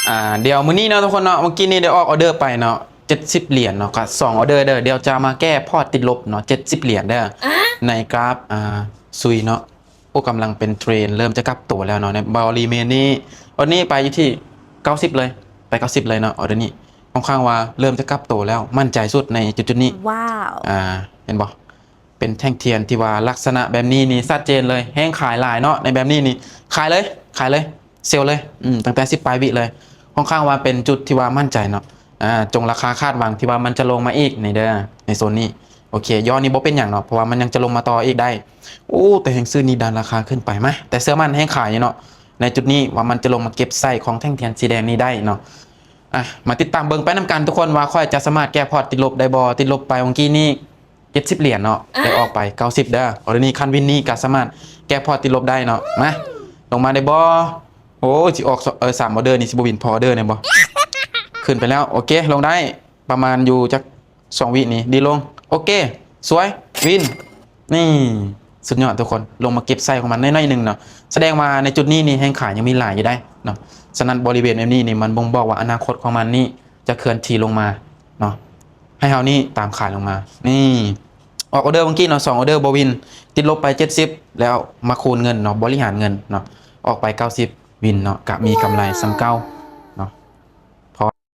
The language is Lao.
ອ່າ ດຽວມື້ນີ້ເນາະທຸກຄົນເນາະ ເມື່ອກີ້ນີ້ໄດ້ອອກອອເດີໄປເນາະ ເຈັດສິບຫຼຽນເນາະ ກໍສອງອອເດີເດີ ດຽວຈະມາແກ້ພອດຕິດລົບເນາະ ເຈັດສິບຫຼຽນເດີ ອາ ໃນກຣາຟ ອ່າ ຊຸຍເນາະ ໂອ້ ກຳລັງເປັນເທຣນ ເລີ່ມຈະກັບໂຕແລ້ວເນາະ ໃນບໍລິເວນນີ້ ອອເດີນີ້ໄປຢູ່ທີ່ເກົ້າສິບເລີຍ ໄປເກົ້າສິບເລີຍເນາະ ອອເດີນີ້ ຄ່ອນຂ້າງວ່າເລີ່ມຈະກັບໂຕແລ້ວ ໝັ້ນໃຈສຸດໃນຈຸດໆນີ້ ວ້າວ ອ່າ ເຫັນບໍ່? ເປັນແທ່ງທຽນທີ່ວ່າລັກສະນະແບບນີ້ນີ້ຊັດເຈນເລີຍ ແຮງຂາຍຫຼາຍເນາະ ໃນແບບນີ້ນີ້ ຂາຍເລີຍ ຂາຍເລີຍ ເຊວເລີຍ ອືມ ຕັ້ງແຕ່ສິບປາຍວິເລີຍ ຄ່ອນຂ້າງວ່າເປັນຈຸດທີ່ວ່າໝັ້ນໃຈເນາະ ອ່າ ຈົ່ງລາຄາຄາດຫວັງທີ່ວ່າມັນຈະລົງມາອີກນີ້ເດີ ໃນໂຊນນີ້ ໂອເຄ ຢ້ອນນີ້ບໍ່ເປັນຫຍັງເນາະ ເພາະວ່າມັນຍັງຈະລົງມາຕໍ່ອີກໄດ້ ໂອ້ ແຕ່ແຮງຊື້ນີ້ດັນລາຄາຂຶ້ນໄປ ມາ ແຕ່ເຊື່ອໝັ້ນແຮງຂາຍຢູ່ເນາະ ໃນຈຸດນີ້ວ່າມັນຈະລົງມາເກັບໄສ້ຂອງແທ່ງທຽນສີແດງນີ້ໄດ້ເນາະ ອ່ະ ມາຕິດຕາມເບິ່ງໄປນຳກັນທຸກຄົນວ່າຂ້ອຍຈະສາມາດແກ້ພອດຕິດລົບໄດ້ບໍ່ ຕິດລົບໄປວັງກີ້ນີ້ ເຈັດສິບຫຼຽນເນາະ ອ່າ ໄດ້ອອກໄປເກົ້າສິບເດີ ອອເດີນີ້ຄັນວິນນີ້ກໍສາມາດແກ້ພອດຕິດລົບໄດ້ເນາະ ມາ ລົງມາໄດ້ບໍ່ ໂອ້ຍ ຊິອອກສ- ເອີ ສາມອອເດີນີ້ ຊິບໍ່ວິນພໍອອເດີແນ່ບໍ່ ຂຶ້ນໄປແລ້ວ ໂອເຄ ລົງໄດ້ ປະມານຢູ່ຈັກສອງວິນີ້ ດີລົງ ໂອເຄ ສວຍ ວິນ ນີ້ ສຸດຍອດທຸກຄົນ ລົງມາເກັບໄສ້ຂອງມັນໜ້ອຍໆໜຶ່ງເນາະ ສະແດງວ່າໃນຈຸດນີ້ນີ້ແຮງຂາຍຍັງມີຫຼາຍຢູ່ໄດ໋ເນາະ ສະນັ້ນບໍລິເວນແບບນີ້ນີ້ມັນບົ່ງບອກວ່າອະນາຄົດຂອງມັນນີ້ຈະເຄື່ອນທີ່ລົງມາເນາະ ໃຫ້ເຮົານີ້ຕາມຂາຍລົງມາ ນີ້ ອອກອອເດີວັງກີ້ເນາະ ສອງອອເດີບໍ່ວິນ ຕິດລົບໄປເຈັດສິບ ແລ້ວມາຄູນເງິນເນາະ ບໍລິຫານເງິນເນາະ ອອກໄປເກົ້າສິບ ວິນເນາະ ກະມີກຳໄລສ່ຳເກົ່າ